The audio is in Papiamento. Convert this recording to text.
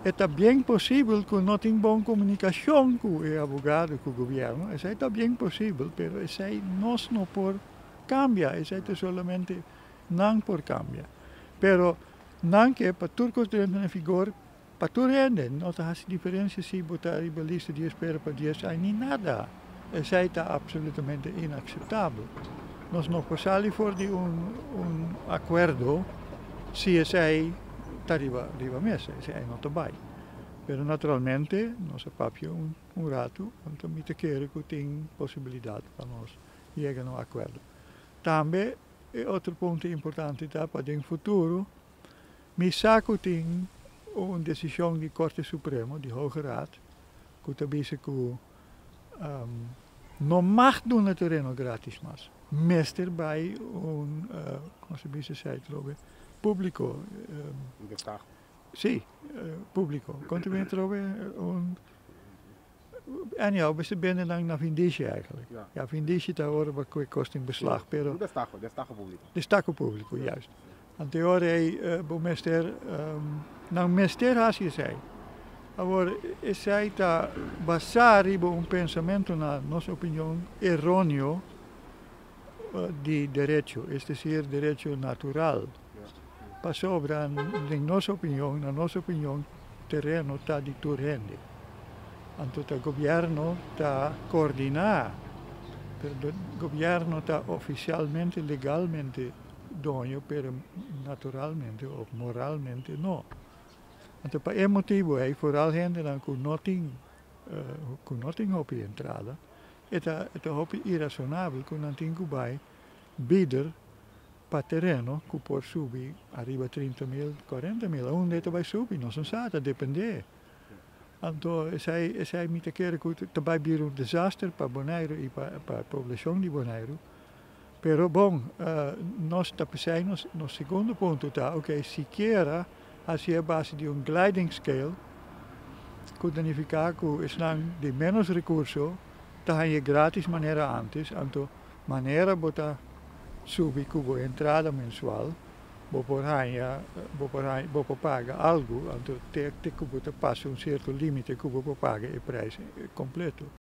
Ta bien posibel ku no tin bon komunikashon ku e abogado, ku gobièrnu. Esei ta bien posibel, pero esei nos no por kambia, esei ta solamente nan por kambia. Pero nan ke pa tur kos drenta na vigor pa tur hende, no ta hasi diferensia si bo ta riba lista di espera pa 10 aña ni nada. Esei ta absolutamente inakseptabel. Nos no por sali for di un akuerdo si esei ta riba mesa, esei no ta bai. Pero naturalmente, nos a papia un ratu, anto mi ta kere ku tin posibilidat pa nos yega na un akuerdo. Tambe, e otro punto importante ta pa den futuro, mi sa ku tin un desishon di Korte Supremo, di Hoge Raad, ku ta bisa ku no mag duna tereno gratis mas. Mester bai un, kon ta bisa esei trobe, públiko. Destaho. Si, públiko. Kon ta trobe un. Anyhow, bo bende dan na vindishi eigenlijk. Ja, vindishi ta ora pa kos in beslag, pero Un destaho, destaho públiko. Destaho públiko, juist. Anto ei, bo mester, nan mester hasi esei. Awor, esei ta basá riba un pensamentu, na nos opinion, eróneo di derecho, es desir, derecho natural. Pasobra, na nos opinion, tereno ta di tur hende. Anto, e gobièrnu ta koordiná, pero gobièrnu ta ofisialmente, legalmente doño, pero naturalmente òf moralmente no. Anto, pa e motibu ei, vooral hendenan ku no tin hopi entrada, e ta hopi irasonabel ku nan tin ku bai bieder pa tereno ku por subi ariba 30 mil, 40 mil. Unda ta bai subi? Nos no sa, ta dependé. Anto, esei mi ta kere ku ta bai bira un desaster pa Boneiru i pa e poblashon di Boneiru. Pero bon, nos ta pensando, nos segundo punto ta, ok, sikiera hasi a base di un gliding scale, ku ta nifiká ku esnan di menos rekurso ta haña gratis manera antes, anto manera bo ta subi ku bo entrada mensual, bo por paga algu, anto te ku bo ta pasa un sierto límite ku bo por paga e preis kompleto.